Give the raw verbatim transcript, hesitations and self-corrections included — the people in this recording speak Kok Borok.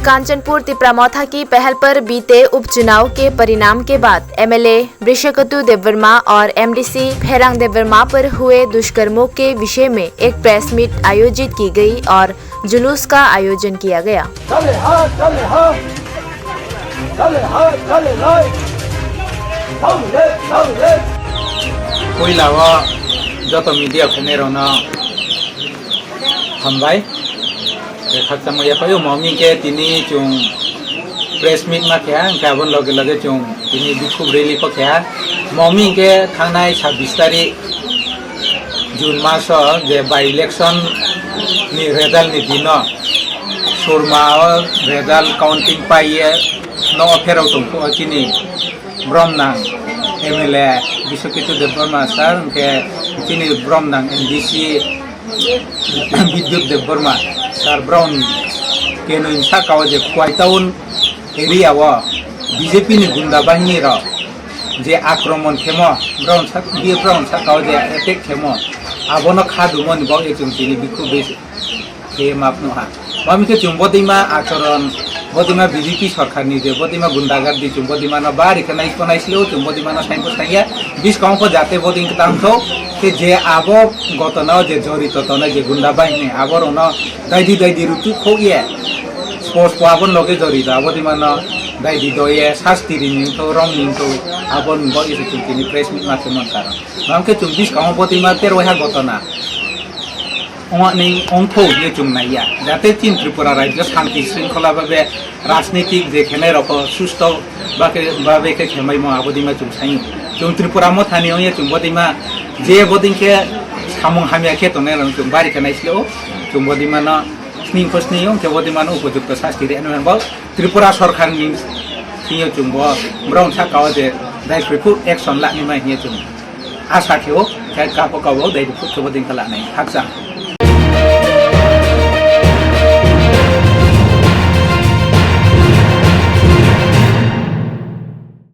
कांचनपुर तिपरा मोथा की पहल पर बीते उपचुनाव के परिणाम के बाद एमएलए वृषकेतु देववर्मा और एमडीसी फेरांग देववर्मा पर हुए दुष्कर्मों के विषय में एक प्रेस मीट आयोजित की गई और जुलूस का आयोजन किया गया। Puila o joto media phainai rokno hambai. Khakchangma yaphai omo hwnwi khe tini chwng press meet ma khe ha, hwnkhe aboni loge loge chwng tini bikhuk rally pho khe ha. Omo hwnwi khe thangnai sabbish tarik June maso je by election ni result ni dino Surma o result counting paiye no pherao tongkho chini bromnang M L A Biswaketu Debbarma sir, hwnkhe chini bromnang M D C Bidyut Debbarma sir, brom kenoi saka o je Khowai town area o B J P ni gunda bahini rok je akromon khemo, brom sak-, brom saka o je attack khemo, abono kha dumoni bagwi chwng tini bikhuk bai khe map no ha. Mami khe chwng bodima achoron, bodima B J P sorkar ni je bodima gundagardi chwng bodima no bari khe naisko naislo, chwng bodima no saimpo saiya, biskang pho jate boding tang tho, khe je abo gotona o je jorito tongnai je gunda bahini abo rokno daidi daidi rutu khok ye, spos po abo loge jorito abo dima no daidi doye sasti rini tho rom ning tho abo bo ise chwng tini press meet ma khe mon karon. Mami khe chwng biskang o bodima tero ha gotona. Ongni ongthou hinwi chwng naiya, jate chini Tripura rajyo shanti shringkhola babe rajnitik je khenai rokho susto babe khe khemai mo abo dima chwng saio. Chwng Tripura mothani ongya chwng bodima je boding khe samung hamya khe tongnai rok chwng bari khe naisle o, chwng bodima no sning kho sning ong khe bodima no upojukto sasti rwnai bo Tripura sorkar ni singyo chwng bo brom saka o je dai phuru action lani mai hinwi chwng asa khe o, khe kabo kabo dai phuru khe boding khe lanai hakcha.